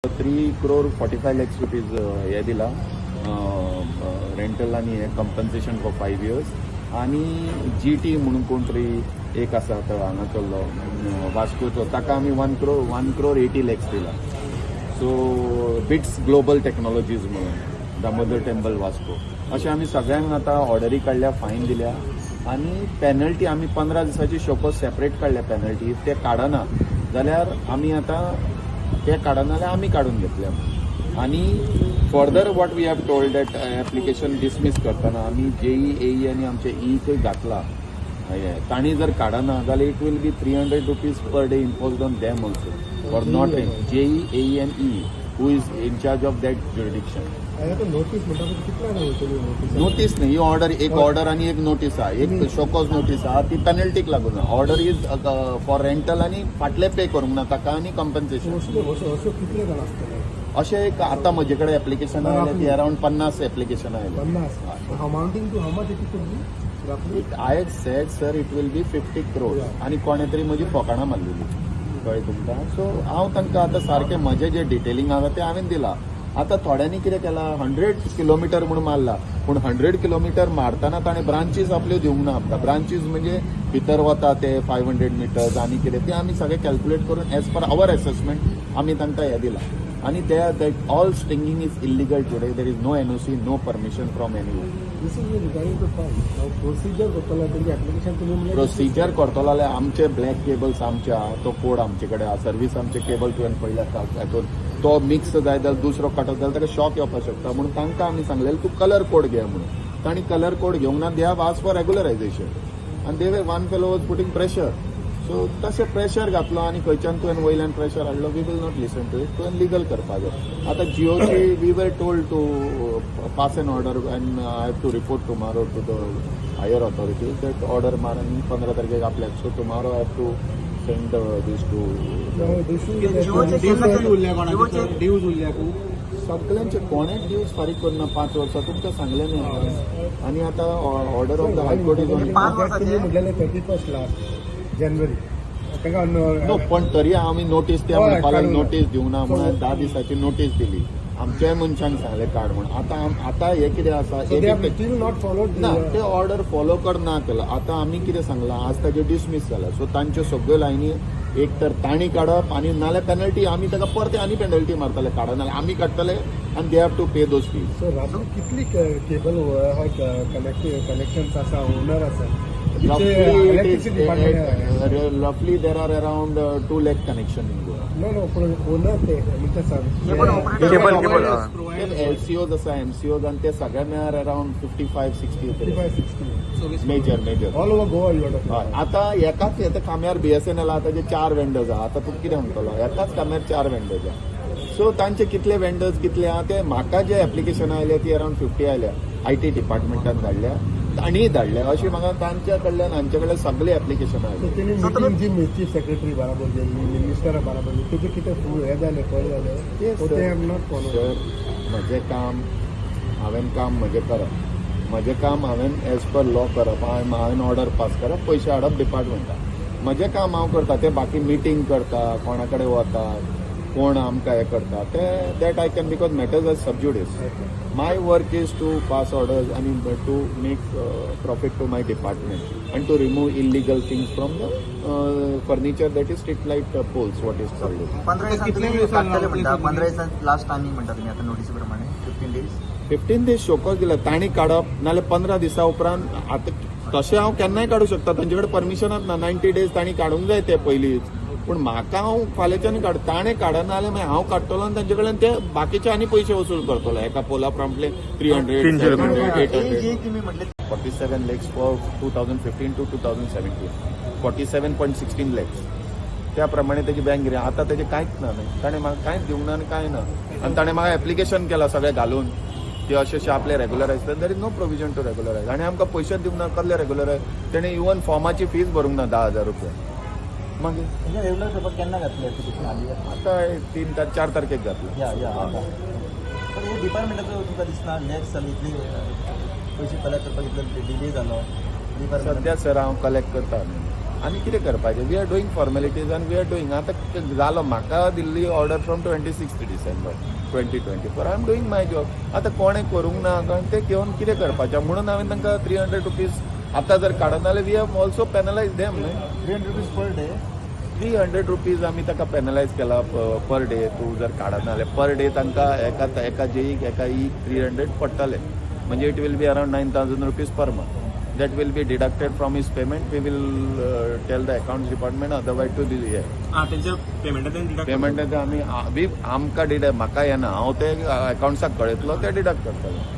3 crore 45 lakhs rupees हे दिला rental आनी हे कंपन्सेशन फॉर 5 इयर्स. आनी जी टी म्हणून कोण तरी एक आसा तो हांगासरलो वास्कोचो, ताका आमी 1 crore 1 crore 80 lakhs दिला. सो बिट्स ग्लोबल टेक्नॉलॉजीज म्हणून दामोदर टेम्पल, वास्को, अशें आमी सगळ्यांक आतां ऑर्डरी काडल्या, फायन दिल्या आनी पेनल्टी आमी 15 दिसाची शोकॉज सेपरेट काडल्या. पेनल्टी ते काडना जाल्यार आमी आतां ते काडना जाल्यार आमी काडून घेतले. आनी further, what we have told that application dismiss करतना आमी जेई, एई आनी आमचे ईकय घातला हे. तांणी जर काडना जाल्यार it will be ₹300 per day impose on them also for not JE, AE and E who is in charge of that jurisdiction. आनी आतां नोटीस म्हणटा पळय, कितल्या जाणां वयतली नोटीस? नोटीस न्ही, ही ऑर्डर, एक ऑर्डर आनी एक नोटीस आहा. एक शोकॉज नोटीस आहा, ती पेनल्टीक लागून. ऑर्डर is for rental आनी फाटले पे करूंक ना ताका आनी कंपन्सेशन. असो असो कितले जाण आसतले? अशें एक आतां म्हजे कडेन एप्लिकेशन आयलें ती अरावंड 50 एप्लिकेशन आयलें. 50. Amounting to how much it could be roughly? I had said, sir, it will be 50 crore. आनी कोणें तरी म्हजी फकाणां मारलेली, कळ्ळें तुमकां? सो हांव तांकां आतां सारकें म्हजें जें डिटेलिंग आसा तें हांवें दिलां. आतां थोड्यांनी कितें केलां, 100 किलोमिटर म्हणून मारला, पूण 100 किलोमिटर मारतना ताणें ब्रांचीस आपल्यो दिवंक ना आमकां. ब्रांचीस म्हणजे भितर वता ते 500 मिटर्स आनी कितें, तें आमी सगळें कॅल्क्युलेट करून एज पर our assessment आमी तांकां हें दिलां. आनी ते that all stringing is illegal today. There is no NOC, no permission from any. This is regarding to fine. Procedure करतलो तेंचे एप्लिकेशन तुमी म्हणल्यार? प्रोसिजर करतलो जाल्यार आमचे ब्लॅक केबल्स आमचे आहा, तो कोड आमचे कडेन आहा. सर्वीस आमचे केबल तुवें पळयल्यार हातून तो मिक्स जायत जाल्यार, दुसरो कटत जाल्यार ताका शॉक येवपाक शकता. म्हणून तांकां आमी सांगलेलें, तूं कलर कोड घे म्हणून. तांणी कलर कोड घेवंक ना. They have asked for regularization आनी they one fellow was putting pressure. So तशें प्रेशर घातलो आनी खंयच्यान तुवें वयल्यान प्रेशर हाडलो, we will not listen to it. तुवें लिगल करपाक जाय. आतां जिओची we were told to pass an order and I have to report tomorrow to the higher authorities that order मार आनी 15 तारखेक आपल्याक. So tomorrow I have to send this to dues उरल्या खूब. सगळ्यांचे कोणेच ड्यूज फारीक करना 5 वर्सां, तुमकां सांगलें न्ही हांवें. आनी आतां order of the High Court is on. तुम्ही म्हटलेले 31st last जानेवारी ताका. नो, पण तरी आमी नोटीस त्या हय, म्हणपाक काडूंक ना. नोटीस दिवना म्हणून 10 दिसाची नोटीस दिली. आमच्याय मनशांक सांगलें काड म्हणून. आतां आतां हें कितें आसा, स्टील not followed. ना, ते ऑर्डर फॉलो कर ना केलं. आतां आमी कितें सांगलां, आज ताजें डिसमीस जाला. सो तांच्यो सगळ्यो लायनी एक तर तांणी काडप आनी नाल्यार पेनल्टी आमी ताका परते आनी पेनल्टी मारतले. काडना जाल्यार आमी काडटले आनी they have to pay those fees. So Ratu कितली केबल कनेक्ट कनेक्शन्स आसा, ओनर आसा? Electricity department. Roughly there are around 2 lakh connection in Goa. No no, पूण ओनर ते म्हणजे केबल केबल. एलसीओज आसा, एमसीओज आनी ते सगळे मेळ्यार around 55-60. 55-60. Major major. All over Goa you. हय, आतां एकाच आतां खांब्यार बीएसएनएल आहा, ताजे चार वेंडर्स आहा. आतां तुका कितें म्हणटलो, एकाच खांब्यार चार वेंडर्स आहा. सो तांचे कितले वेंडर्स कितले आहा ते म्हाका जे एप्लिकेशन आयले ती अरावंड 50 आयल्या. IT डिपार्टमेंटान धाडल्या, तांणीय धाडल्या. अशी म्हाका तांच्या कडल्यान, हांचे कडल्यान सगळे एप्लिकेशन आयले. तेणी मिटींग जी चीफ सेक्रेटरी बराबर गेल्ली, मिनिस्टरा बराबर गेल्ली, तेजे कितें हें जालें, फळ जालें? ते have not follow? Sir, म्हजें काम हांवें काम म्हजें करप. म्हजें काम हांवें एज पर लॉ करप. हांवें ऑर्डर पास करप, पयशे हाडप डिपार्टमेंटाक. म्हजें काम हांव करता. ते बाकी मिटींग करता, कोणा कडेन वता, कोण आमकां हें करता ते, that I can, because matters are sub judice. My work is to pass orders आनी to make profit to my department and to remove illegal things from the furniture, that is street light poles, what is called. 15 दिसांत कितले तुमी दिवसांनी काडटले म्हणटा? रावतले? 15 दिसांत last timing म्हणटा तुमी आतां नोटीसी प्रमाणे 15 days? 15 days show cause दिला. तांणी काडप नाल्यार 15 दिसा उपरांत. आतां तशें हांव केन्नाय काडूं शकता, तांचे कडेन परमिशनात ना. 90 डेज तांणी काडूंक जाय ते पयलींच. पूण म्हाका हांव फाल्यांच्यान काड, ताणें काडना जाल्यार मागीर हांव काडटलो आनी तांचे कडल्यान ते बाकीचे आनी पयशे वसूल करतलो. एका पोला प्रमाणे 300, 700, 800. जे तुमी म्हटले. 47 lakhs for 2015 to 2017, 47.16 lakhs. त्या प्रमाणे तेजी बँक कितें आतां तेजें कांयच ना न्ही. ताणें म्हाका कांयच दिवंक ना आनी कांय ना. आनी ताणें म्हाका एप्लिकेशन केलां सगळें घालून की अशें अशें आपलें रेगुलरायज. There is no provision to regularize. आनी आमकां पयशेच दिवंक ना, कसले रेगुलरायज? तेणें इवन फॉर्माची फीस भरूंक ना 10,000 रुपया मागीर. म्हणजे रेग्युलर करपाक केन्ना घातले एप्लिकेशन हाली? आतां 3 4 तारखेक जातलें. या या आता पण हे डिपार्टमेंटाचो तुमकां दिसना लॅक्स जालो, इतले पयशे कलेक्ट करपाक इतलो डिले जालो डिपार्टमेंट? सध्या सर हांव कलेक्ट करता न्ही. आनी कितें करपाचें? We are doing formalities आनी we are doing. आतां जालो, म्हाका दिल्ली order from 26 December 2024. I am doing my job. आतां कोणें करूंक ना कारण ते घेवन कितें करपाचें? म्हणून हांवें तांकां ₹300 आतां जर काडना जाल्यार we have also penalize them न्हय. ₹300 पर डे. ₹300 आमी ताका पेनलायज केला पर डे. तूं जर काडना जाल्यार पर डे तांकां एका एका जेईक, एका ईक 300 पडटले. म्हणजे it will be around ₹9,000 per month. That will be deducted from his payment. We will tell the accounts department otherwise to the हे. हा, तेंच्या पेमेंटांतल्यान डिडक्ट? पेमेंट आमी आमकां डिडक्ट, म्हाका येना. हांव ते अकाउंट्साक कळयतलो, ते डिडक्ट करतले.